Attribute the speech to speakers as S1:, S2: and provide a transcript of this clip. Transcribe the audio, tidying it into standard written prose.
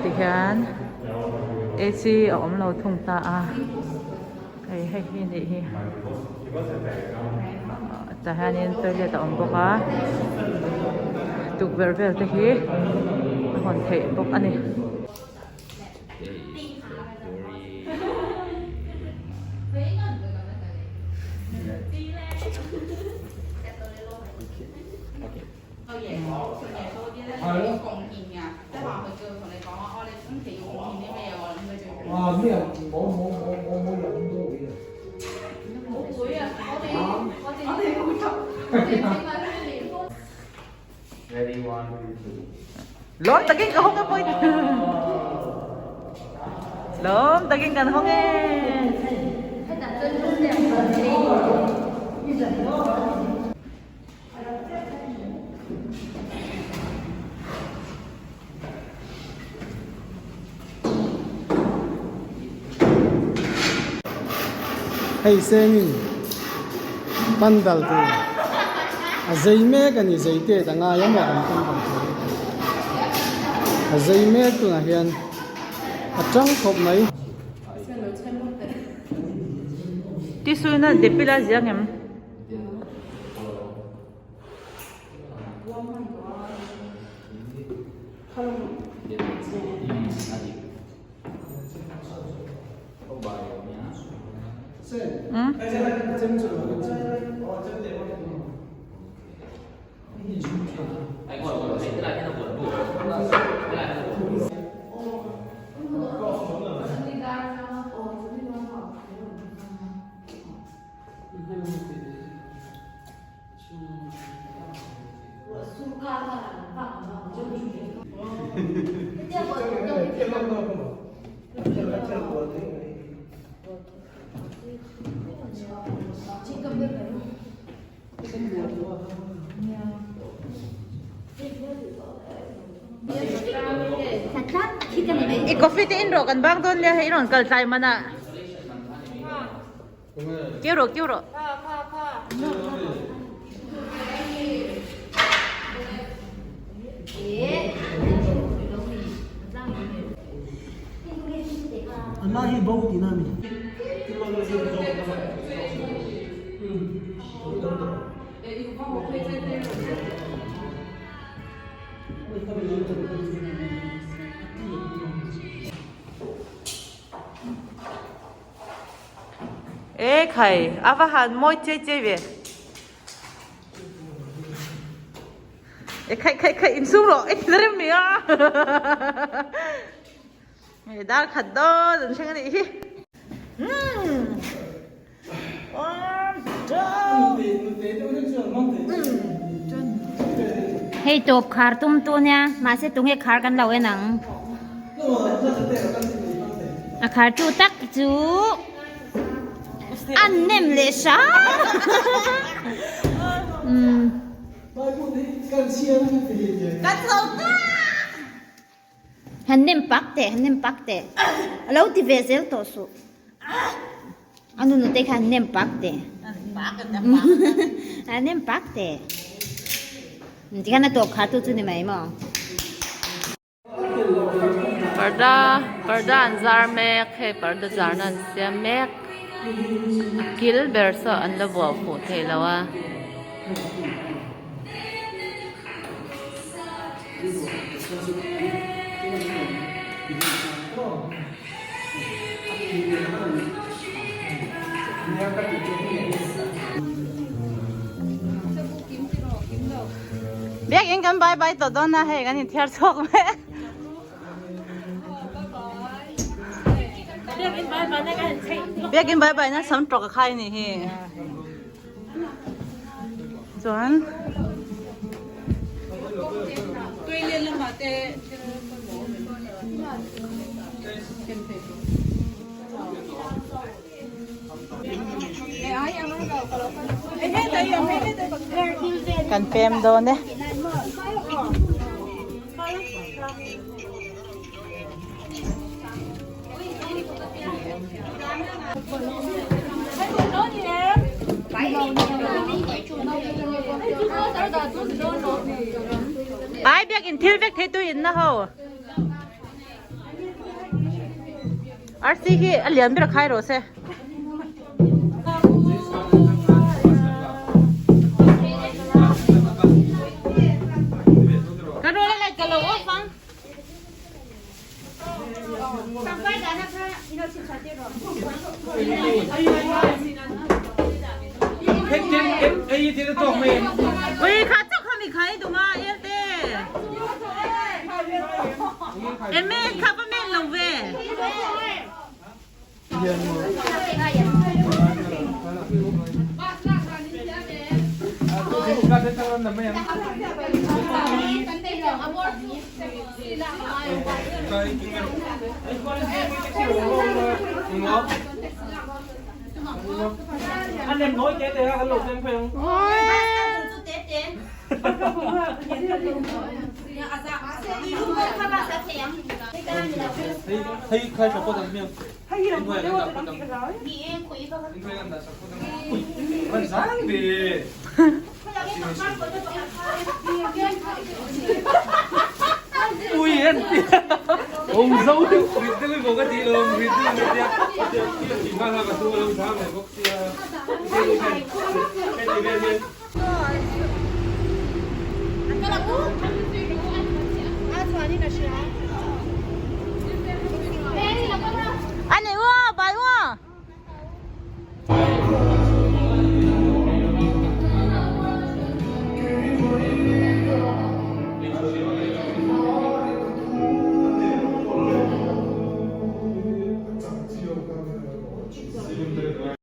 S1: Tihian AC a awm lo thung ta a, hei hei hi nih hi tah hianin toilet a awm bawk a, tukverh vel te hi a hawn theih bawk a ni. Lawm takin ka hawng e pawhin Lawm takin kan hawng e.
S2: Hei sengin pandal tur a zei mek a ni zei tet a ngai a maw kan pandal tur hi a zei mek tunah hian a tang khawp mai.
S1: Tisuina depila ziang em? I coffee te in rawh kan bang dawn nia hei i rawn kal tlai man ah. Keu rawh keu rawh. E khai a va han mawi chei chei ve e khai khai khai insum rawh e thil rem ni a e dar khat dawn an thleng a nih hi umm one two
S3: Hei tawp khar tum tu nia mahse tunge khar kan lo en ang. A khar tu tak chu an nem leh hram. Han nem pak teh, han nem pak teh. A lo ti ve zel tawh suh. A nunu te kha han nem pak teh. Han nem pak teh. Tikhan a tawp khar tu chu ni mai maw?
S1: Parda parda an zar mek hei parda zarna an siam mek a kil ber saw an la vuah fuh thei lo a. Biakinn kan bye bye tawh dawn a hei kan inthiar chhuak mek. Biakinn bye bye na sam tawk a khai a nih hi. Chuan Kan pem dawn e. Ai biak in thil vek thei tu in na ho. Arsi hi a lian ber a khai rawh se. Ka rawl a light ka lo off ang. Ui kha chok kha mi khai duma elte. Eme kha pa men lo ve.